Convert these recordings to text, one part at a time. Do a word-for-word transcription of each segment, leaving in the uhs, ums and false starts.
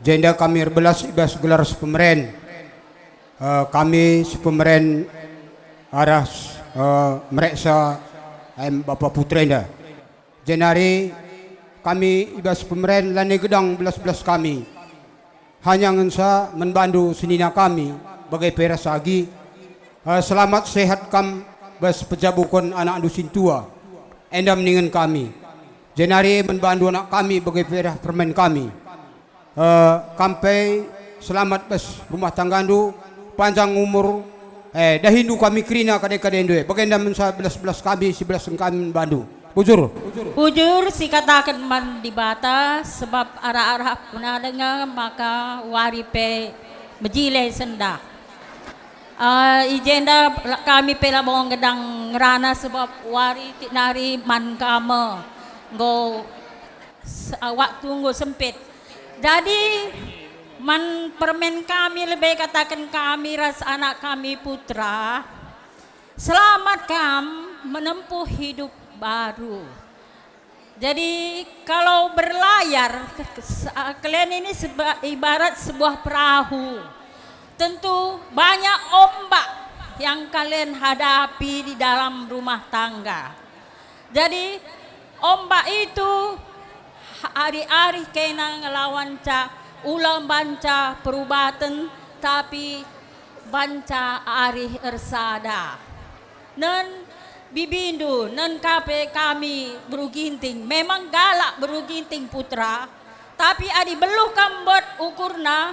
Jenda kami erbelas i bas gelar sepemeren. Eh, kami sepemeren arah, eh, mereksa em bapa putra enda. Jenari kami i bas pemeren lanai gedang belas-belas kami. Hanya ngenca man bandu senina kami, bage pe ras agi, eh, selamat sehat kam bas pejabuken anakndu sintua. Enda meningen kami. Jenari man bandu anak kami bage pe ras permen kami. Eh, kam pe selamat bas rumah tanggandu, panjang umur, eh, dahindu kami kerina kade-kadendu e. Bagenda ngenca belas-belas kami, sibelasken kami man bandu. Bujur. Bujur sikataken man Dibata, sebab arah-arah pernah denga maka wari pe mejile sendah. Eh, i jenda kami pe labo ngedang ngerana sebab wari tinari man kame enggo s-, waktu enggo sempit. Jadi, man permen kami lebe kataken kami ras anak kami putra, selamat kam menempuh hidup baru. Jadi, kalau berlayar, ke-, ke-, s-, a, kalian ini seba-, ibarat sebuah perahu. Tentu banyak ombak yang kalian hadapi di dalam rumah tangga. Jadi, ombak itu ha-, arih-arih kena ngelawanca, ula mbanca perubaten, tapi banca arih ersada. Nen bibindu, nen ka pe kami beru Ginting, memang galak beru Ginting putra, tapi adi beluh kam mbet ukurna,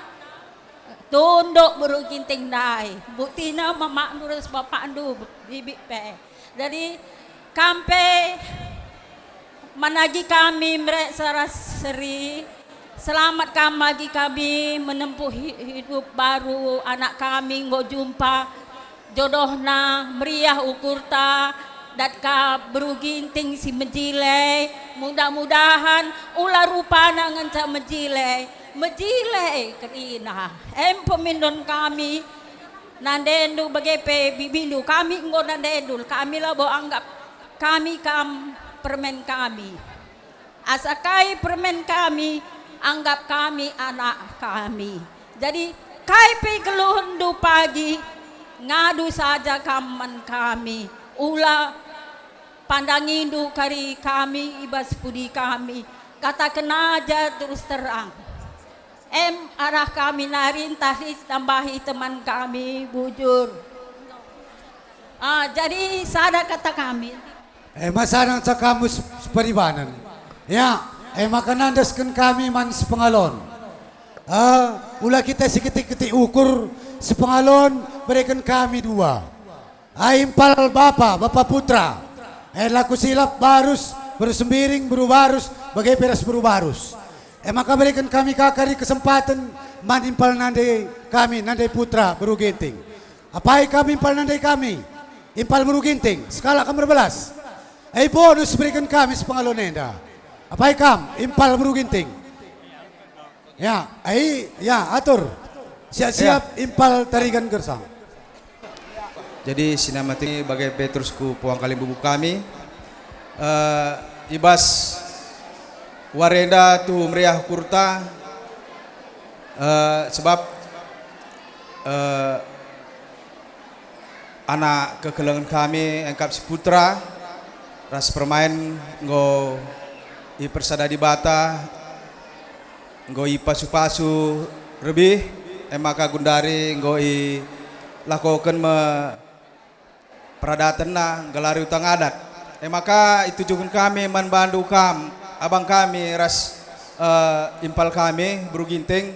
tunduk beru Ginting ndai. Buktina mamakndu ras bapakndu, bibik pe. Jadi, kam pe man agi kami merek sera seri, selamat kam agi kami menempuh hi-, hidup baru, anak kami enggo jumpa jodohna, meriah ukurta, dat ka beru Ginting si mejile, mudah-mudahan ula rupana ngenca mejile, mejile kerina. Em pemindon kami, nandendu bage pe bibindu, kami enggo nandendu, kami labo anggap kami kam permen kami. Asa kai permen kami, anggap kami anak kami. Jadi, kai pe keluhenndu pagi, ngadu saja kam man kami. Ula pandangindu kari kami i bas pudi kami. Kataken aja terus terang. Em arah kami nari ntah itambahi teman kami bujur. Ah, jadi sada kata kami. E maka sada ngenca kam si-, siperibanen. Ya, e maka nandesken kami man sipengalon. Ah, ula kita siketik-ketik ukur, sipengalon bereken kami dua. Ai impal bapa, bapa putra. E la kusilap barus, beru Sembiring, beru Barus, bage pe ras beru Barus. E maka bereken kami ka kari kesempaten man impal nande kami, nande putra, beru Ginting. Apai kam impal nande kami, impal beru Ginting, sekalak kam erbelas. Ai bonus bereken kami sipengalon enda. Apai kam, impal beru Ginting. Ya, ai, ya, atur. Siap-siap impal tarigan gersang. Jadi, sinamati bage pe terus ku puang kalimbubu kami. Eh, i bas wari enda tuhu meriah ukurta, eh, sebab, eh, anak kekelengen kami engkap si putra ras permain enggo ipersada Dibata, enggo ipasu-pasu rebih, e maka gundari enggo ilakoken me peradatenna, nggelari utang adat. E maka itujuken kami man bandu kam, abang kami ras, eh, impal kami, beru Ginting,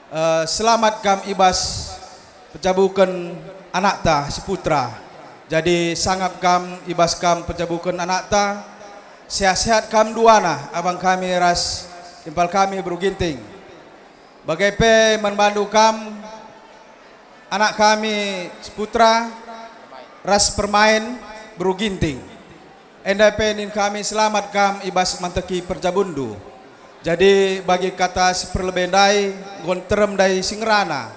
eh, selamat kam i bas pejabuken anakta si putra. Jadi sangap kam i bas kam pejabuken anakta, sehat-sehat kam duana, abang kami ras impal kami, beru Ginting. Bage pe man bandu kam, anak kami si putra ras permain, beru Ginting. Enda pe nin kami selamat kam i bas manteki perjabunndu. Jadi bagi kata si perlebe ndai enggo nterem ndai si ngerana.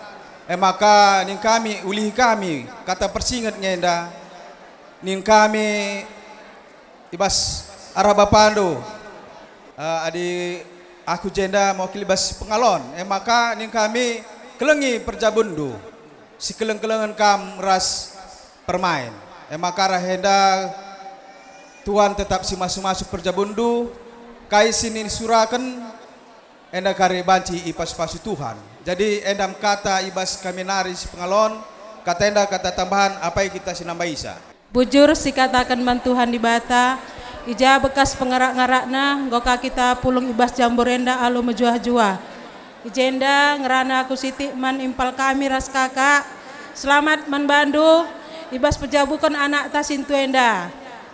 E maka nin kami, ulihi kami kata persinget nge enda, nin kami i bas arah bapandu, eh, adi Aku jenda mewakili bas pengalon, e maka ning kami kelengi perjabunndu, sikeleng-kelengen kam ras permain. E maka arah enda Tuhan tetap simasu-masu perjabunndu, kai sinisuraken enda kari banci ipasu-pasu Tuhan. Jadi enda me kata i bas kami nari sipengalon, kata enda kata tambahan apai kita sinambaisa. Bujur sikataken man Tuhan Dibata, i ja bekas pengarak-ngarakna, enggo ka kita pulung i bas jambur enda alu mejuah-juah. I jenda ngerana aku sitik man impal kami ras kakak. Selamat man bandu i bas pejabuken anakta sintu enda.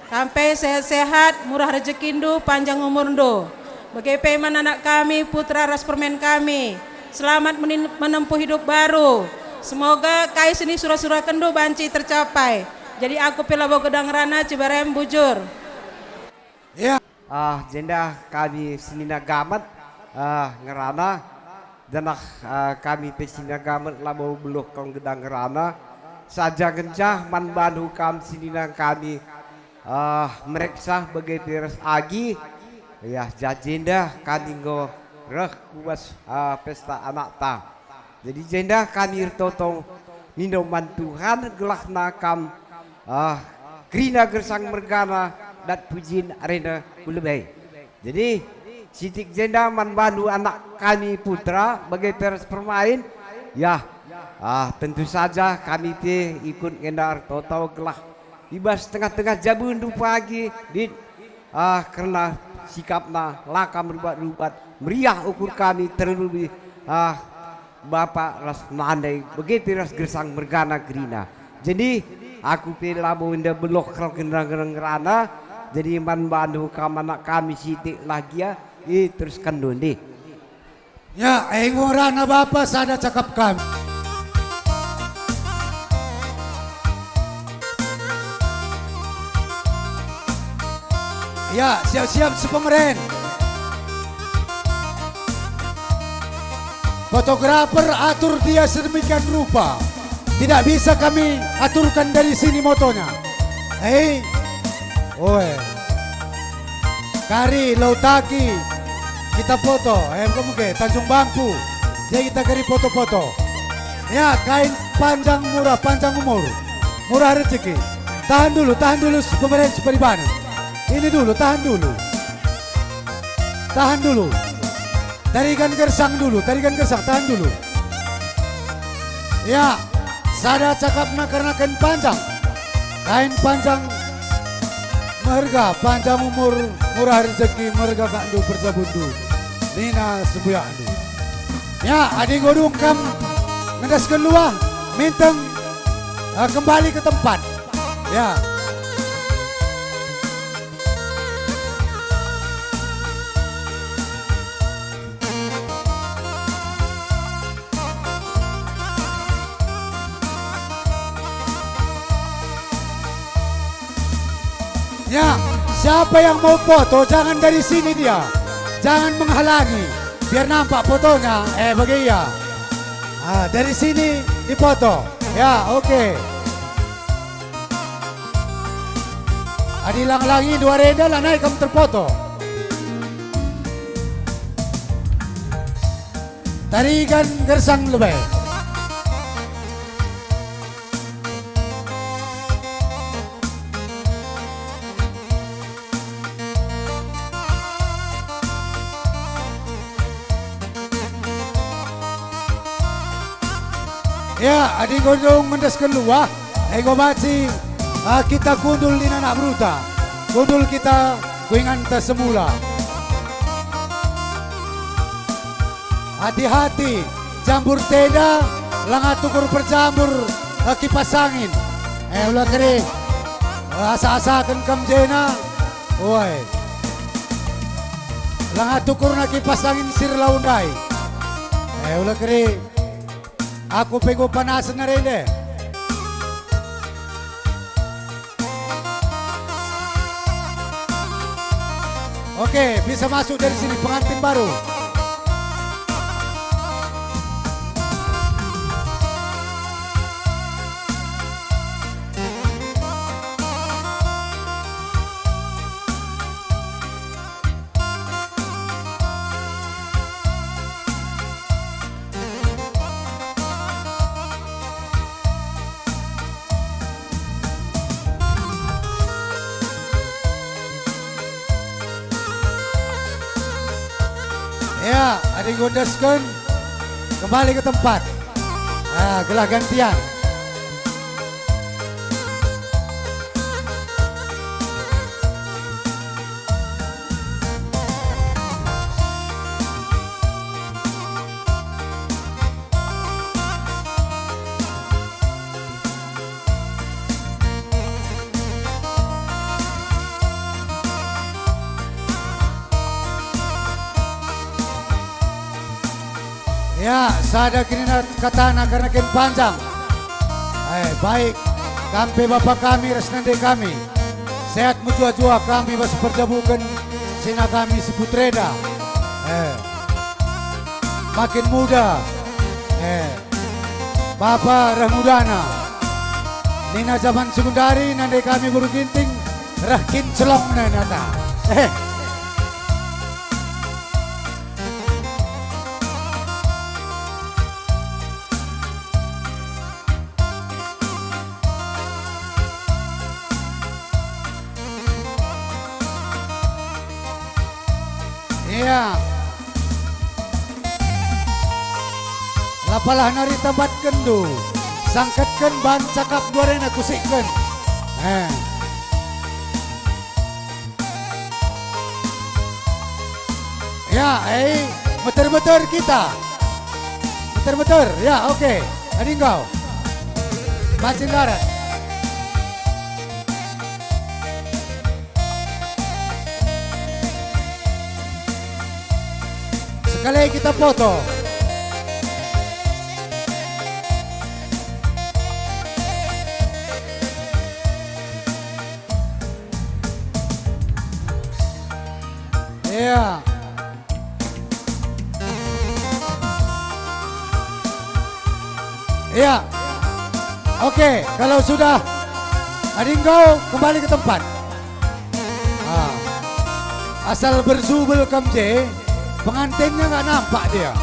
Kam pe sehat-sehat, murah rejekindu, panjang umurndu. Bage pe man anak kami, putra ras permen kami. Selamat menin-, menempuh hidup baru. Semoga kai sinisura-surakenndu banci tercapai. Jadi aku pe labo gedang ngerana, Ciberem, bujur. Ya. Ah, jenda kami senina gamet, ah, ngerana, janah, ah, kami pe senina gamet labo beluh kal gedang ngerana, saja ngenca man bandu kam senina kami, ah, mereksa bage pe ras agi, ya, ja jenda kami enggo reh ku bas, ah, pesta anakta. Jadi jenda kami ertoto mindo man Tuhan gelahna kam, ah, kerina gersang mergana dat pujin arena ku lebe. Jadi sitik jenda man bandu anak kami putra bage pe ras permain, ya, ah, tentu saja kami pe ikut ngenda ertoto gelah i bas tengah-tengah jabundu pagi, dit, ah, kerna sikapna la kam rubat-rubat, meriah ukur kami terlebih, ah, bapa ras nande, bage pe ras gersang mergana kerina. Jadi, aku pe labo enda beluh kal ngerana, jadi man bandu kam anak kami sitik lah gia, iteruskenndu ndai. Ya, enggo rana bapa sada cakap kami. Ya, siap-siap si pemeren. Fotografer atur dia sedemikian rupa. Tidak bisa kami aturkan dari sini motonya. Hei. Oe. Kari Lautaki, kita foto, eh, bukan mungkin, Tanjung Bangku. Jadi kita kari foto-foto. Ya, kain panjang murah, panjang umur, murah rezeki. Tahan dulu, tahan dulu, pemeren supaya dibanen. Ini dulu, tahan dulu. Tahan dulu. Tarigan gersang dulu, tarigan gersang, tahan dulu. Ya, sada cakapna kerna kain panjang. Kain panjang meherga, panjang umur, murah rezeki, meherga kakndu perjabundu, nina sembuyakndu. Ya, adi enggo dung kam ngendesken luah, minteng, eh, kembali ke tempat. Ya. Ya, siapa yang mau foto, jangan dari sini dia. Jangan menghalangi. Biar nampak fotonya. Eh, bagi ya. Ah, dari sini dipoto. Ya, oke. Adi lang-langi dua renda lanai kam terpoto. Tarigan gersang lebe. Ya, adi enggo dung ngendesken luah, enggo banci, ah, kita kundul nina anak beruta. Kundul kita ku inganta semula. Hati-hati, jambur tenda, langa tukur perjambur, eh, kipas angin. Eh, ula keri, eh, asa-asaken kam jena. Oi. Langa tukurna kipas angin si erlau ndai. Eh, ula keri. Aku pe enggo panasen arende. Oke, bisa masuk dari sini pengantin baru. Enggo endesken, kembali ke tempat. Ah, gelah gantian. Ya, sada kerina katana kerna kin panjang. Eh, baik, kam pe bapa kami ras nande kami. Sehat mejuah-juah kami bas perjabuken sina kami si putreda. Eh, makin muda. Eh, bapa reh mudana. Nina zaman sukundari nande kami Boru Ginting reh kinclongna nata. Eh. Iya. Lapalah nari tambatkenndu, sangketken ban cakap duarena kusikken. Eh. Ya, eh, meter-meter kita. Meter-meter, ya, oke. Adi engkau. Pancing darat. Sekali kita foto. Iya. Iya. Oke, kalau sudah, adi enggo kembali ke tempat. Ah. Asal bersubel kam je, pengantinnya nggak nampak dia.